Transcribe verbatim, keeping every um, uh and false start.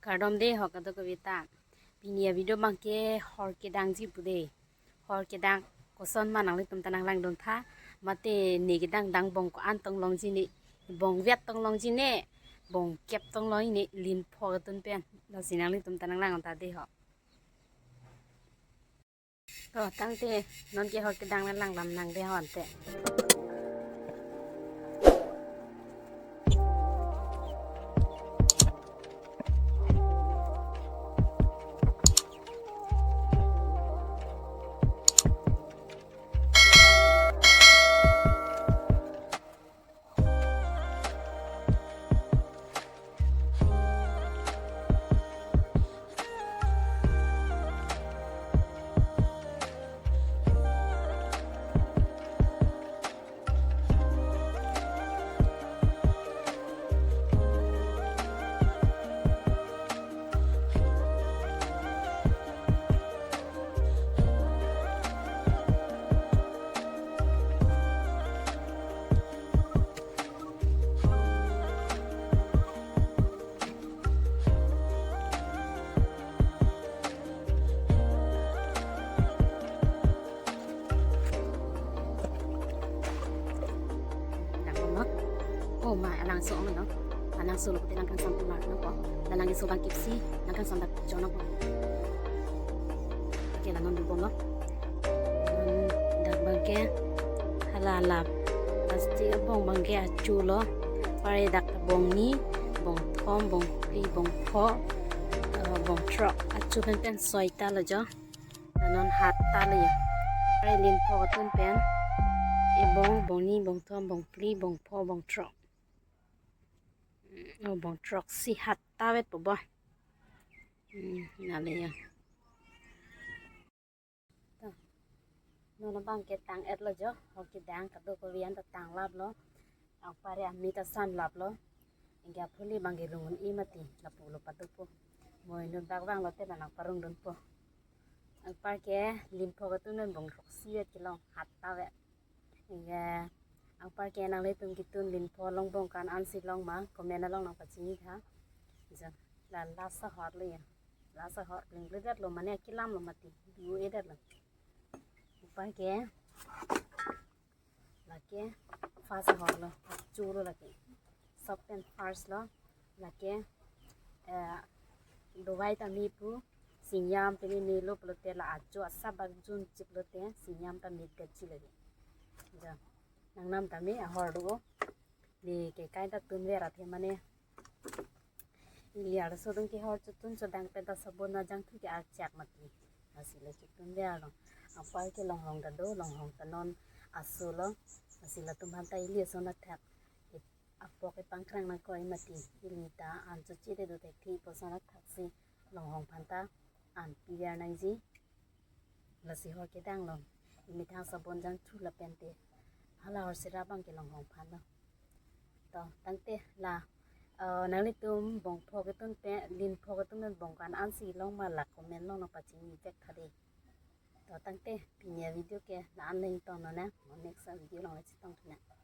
Kardom de ho kadokave ta. Pini a-video abangke hor kedangji pu de. Hor kedang koson ma nanglitum ta nanglangdun tha. Mate ne kedang dang bong ko-an tong longji ne, bong vet tong longji ne, bong kep tong longji ne, Linpho ketun pen. Lasi nanglitum ta nanglang ta de ho. To, tangte non ke hor kedang nanglang lam nang de ho ante. Dang bom lo. Oh ma, alangso ong lo. Alangso lo pute lang kangsam pular lo ko. Dalang iso bang kipsi, lang kangsam dak chonok lo. Oke, la non du bom lo. Hmm, dak abangke hala la plastic abong abangke achu lo. Pare dak bong ni, bong thom, bong phli, bong pho, eh, bong throk. Achu pen pen soi ta lo jo. La non hat ta lo ya. Pare Linpho ketun pen. E bong, bong ni, bong thom, bong phli, bong pho, bong throk. Oh, bong throksi hat ta vet po bo. Hmm, nale ya. To. Non abangke tang et lo jo, hor kedang kadokave an ta tang lap lo. Anpar ya mi ta san lap lo. Ingke aphuli abangke rung un-e mati, lapu lo pado po. Moi non bak vang lote la nangparung dun po. Anpar ke Linpho ketun pen bong throksi vet kelong hat ta vet. Ingke anpar ke nanglitum ketun Linpho along bong ko-an ansi long ma, comment along nangpachini tha. Jo, la last ahor lo ya. Last ahor, lingledet lo mane akilam lo mati. Du-edet lo. Anpar ke lake first ahor lo, achu lo lake. Sob pen first lo, lake, eh, dovai ta me pu, singjam ta me, melo pulote la achu asap bak jun chip lote, singjam ta me gaji lake. Jo, nangnam ta me ahor do. Neke kai ta tunver athe mane. Ili arloso dong ke hor chotun chodang pen ta sabon ajangthu ke archak mati. Lasi le chotun ve arlo. Anpar ke longhong ta do, longhong ta non aso lo. Lasi latum aphan ta ili ason athak. Ip-, apok ipangkrang nangkoi mati. Ili ta an choche te do thekthi pu ason athak si longhong aphan ta an piver nangji. Lasi hor kedang lo. Imethang sabon jangthu lapen te hala hor sira abangke longhong aphan lo. To, tangte la, eh, nanglitum bong pho ketun pen, Linpho ketun pen bong ko-an ansi long ma la comment along nangpachini vek tha de. To, tangte pini a-video ke la-an le ingtongnang, mo next a-video along le chetong nang.